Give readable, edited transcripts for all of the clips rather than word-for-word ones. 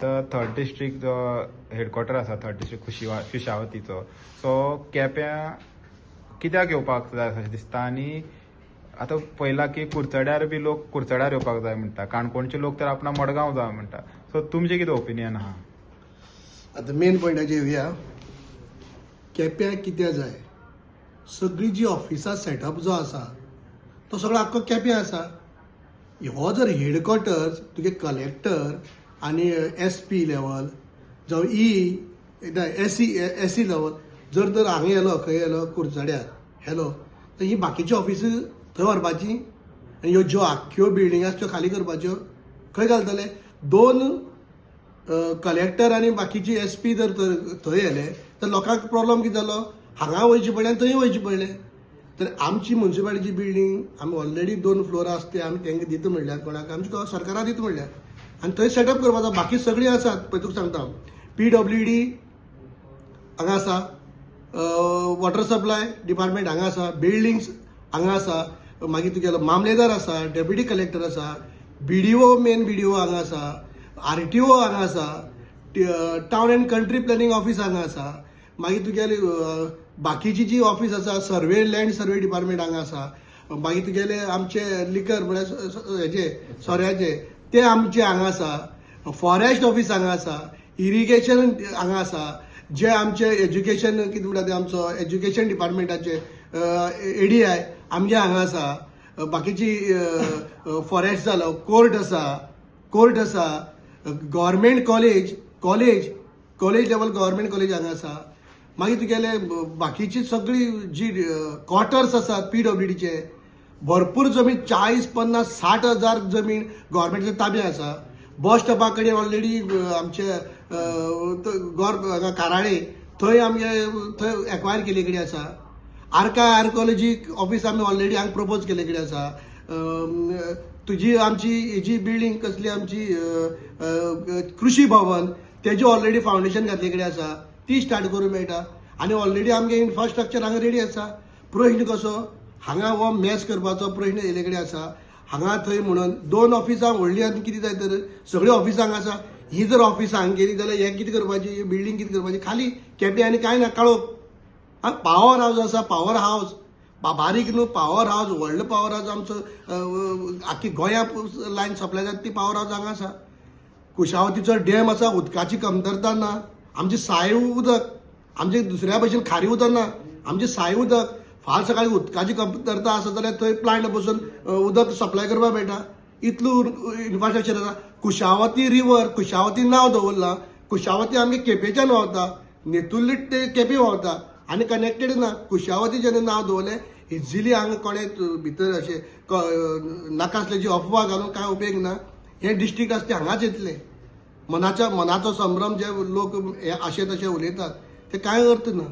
आतां third district जो हेडक्वॉर्टर आसा, थर्ड डिस्ट्रिक्ट कुशावतीचो, सो केप्यां कित्याक येवपाक जाय अशें दिसता? आनी आतां पळयलां की कुडचड्यार बी लोक कुडचड्यार येवपाक जाय म्हणटा, काणकोणचे लोक तर आपणा मडगांव जाय म्हणटा. सो तुमचें कितें ओपिनियन आहा? आतां मेन पॉयंटाचेर येवया. केप्यां कित्याक जाय? सगळीं जी ऑफिसां सेटअप जो आसा तो सगळो आख्खो केप्यां आसा. हो जर हेडक्वॉर्टर्स तुगे कलेक्टर आनी एस पी लेवल जावं ई एस सी लेवल जर तर हांगा येलो, खंय येलो, कुडचड्यार येलो, तर ही बाकीची ऑफिसी थंय व्हरपाची आनी ह्यो ज्यो आख्ख्यो बिल्डींग आसा त्यो खाली करपाच्यो, खंय घालतले? दोन कलेक्टर आनी बाकीची एस पी जर थंय येले तर लोकांक प्रॉब्लम कितें जालो? हांगा वयचें पडलें आनी थंय वयचें पडलें. तर आमची मुन्सिपालिटीची बिल्डींग आमी ऑलरेडी दोन फ्लोर आसा, ते आमी तांकां दिता म्हणल्यार कोणाक आमची सरकारा दिता म्हणल्यार आनी थंय सेटअप करपाचो. बाकी सगळीं आसात. पळय, तुका सांगता हांव, पीडब्ल्यूडी हांगा आसा, वॉटर सप्लाय डिपार्टमेंट हांगा आसा, बिल्डिंग्स हांगा आसा, मागीर तुगेलो मामलेदार आसा, डेप्युटी कलेक्टर आसा, बीडीओ, मेन बीडीओ हांगा आसा, आरटीओ हांगा आसा, Town and Country Planning office हांगा आसा. मागीर तुगेले बाकीची जी ऑफीस आसा, सर्वे, लँड सर्वे डिपार्टमेंट हांगा आसा. मागीर तुगेले आमचे लिकर म्हळ्यार हेजे सोऱ्याचे ते आमचे हांगा आसा, फॉरेस्ट ऑफीस हांगा आसा, इरिगेशन हांगा आसा, जे आमचे एज्युकेशन कितें म्हणटा ते आमचो एज्युकेशन डिपार्टमेंटाचे एडीआय आमगे हांगा आसा. बाकीची फॉरेस्ट जालो, कोर्ट आसा, कोर्ट आसा, government college level government college हांगा आसा. मागीर तुगेले बाकीची सगळी जी क्वॉर्टर्स आसात पीडब्ल्यूडीचे, भरपूर जमीन, 40, 50, 60 हजार जमीन गव्हर्मेंटाच्या ताब्यात आसा. बस स्टॉपा कडेन ऑलरेडी आमचे हांगा काराळे थंय आमगे थंय एक्वायर केल्ले कडेन आसा. आर्किओलॉजी ऑफिस आमी ऑलरेडी हांगा प्रपोज केल्ले कडेन आसा. तुजी आमची हेजी बिल्डींग कसली, आमची अ, अ, कृषी भवन, तेजी ऑलरेडी फावंडेशन घातले कडेन आसा, ती स्टार्ट करूंक मेळटा. आनी ऑलरेडी आमगे इन्फ्रास्ट्रक्चर हांगा रेडी आसा. प्रश्न कसो हांगा हो मॅस करपाचो प्रश्न येयले कडेन आसा. हांगा थंय म्हणून दोन ऑफिसां व्हडलीं आनी कितें जाय तर सगळीं ऑफिसां हांगा आसा. ही जर ऑफिसां हांगा गेली जाल्यार हें कितें करपाची, बिल्डींग कितें करपाची? खाली केपें आनी कांय ना, काळोख. आं, पावर हावस आसा, पावर हावस बारीक न्हू, पावर हावस व्हडलो पावर हावस आमचो आख्खी गोंया लायन सप्लाय जाता ती पावर हावस हांगा आसा. कुशावतीचो डॅम आसा, उदकाची कमतरता ना. आमची साय उदक, आमचे दुसऱ्या भशेन खारी उदक ना, आमचे साय उदक. फाल सकाळी उदकाची कमतरता आसा जाल्यार थंय प्लांट बसून उदक सप्लाय करपाक मेळटा. इतलो इन्फ्रास्ट्रक्चर आसा. कुशावती रिवर, कुशावती नांव दवरलां. कुशावती आमगे केपेंच्यान व्हांवता, नेतुर्ले ते केपें व्हांवता आनी कनेक्टेड ना. कुशावती जेन्ना नांव दवरलें, इजिली हांगा कोणें भितर अशें नाका आसल्याची अफवा घालून कांय उपयोग ना. हें डिस्ट्रिक्ट आसा तें हांगाच येतलें. मनाच्या मनाचो संभ्रम जे लोक हे अशें तशें उलयतात ते कांय अर्थ ना.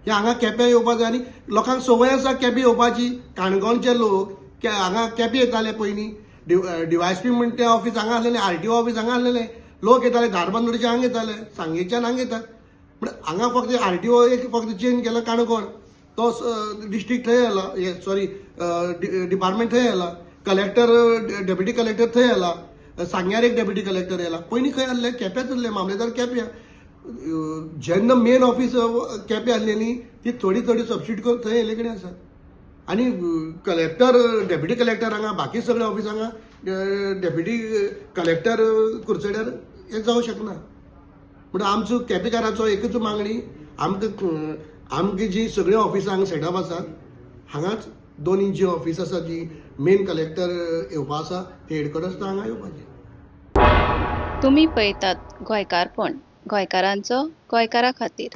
हे हांगा केप्यां येवपाक जाय आनी लोकांक संवय आसा केपें येवपाची. काणकोणचे लोक हांगा केपें येताले पयलीं. डीवायएसपी म्हण तें ऑफिस हांगा आसलेलें, आरटीओ ऑफिस हांगा आसलेलें. लोक येताले, धारबांदोडचे हांगा येताले, सांगेच्यान हांगा येतात. पूण हांगा फक्त आरटीओ एक फक्त चेंज केला काणकोण, तो डिस्ट्रिक्ट थंय येला, सॉरी, डिपार्टमेंट थंय येला, कलेक्टर, डेप्युटी कलेक्टर थंय येला, सांग्यार एक डेप्युटी कलेक्टर येला. पयलीं खंय आसले? केप्याच आसले मामलेदार केप्यां. जेन्ना मेन ऑफिस केप्यां आसलें न्ही, ती थोडी थोडी सबस्टिट्यूट करून थंय येयले कडेन आसा. आनी कलेक्टर, डेप्युटी कलेक्टर हांगा, बाकी सगळे ऑफिस हांगा, डेप्युटी कलेक्टर कुडचड्यार, हें जावं शकना. म्हणून आमचो केपेकाराचो एकूच मागणी, आमकां आमची जी सगळीं ऑफिसां हांगा सेटअप आसात, हांगाच दोनी जी ऑफिस आसा, जी मेन कलेक्टर येवपा आसा, ते हेडक्वॉर्टर्स हांगा येवपाचें. तुमी पळयतात गोंयकारपण, गोंयकारांचो गोंयकारा खातीर.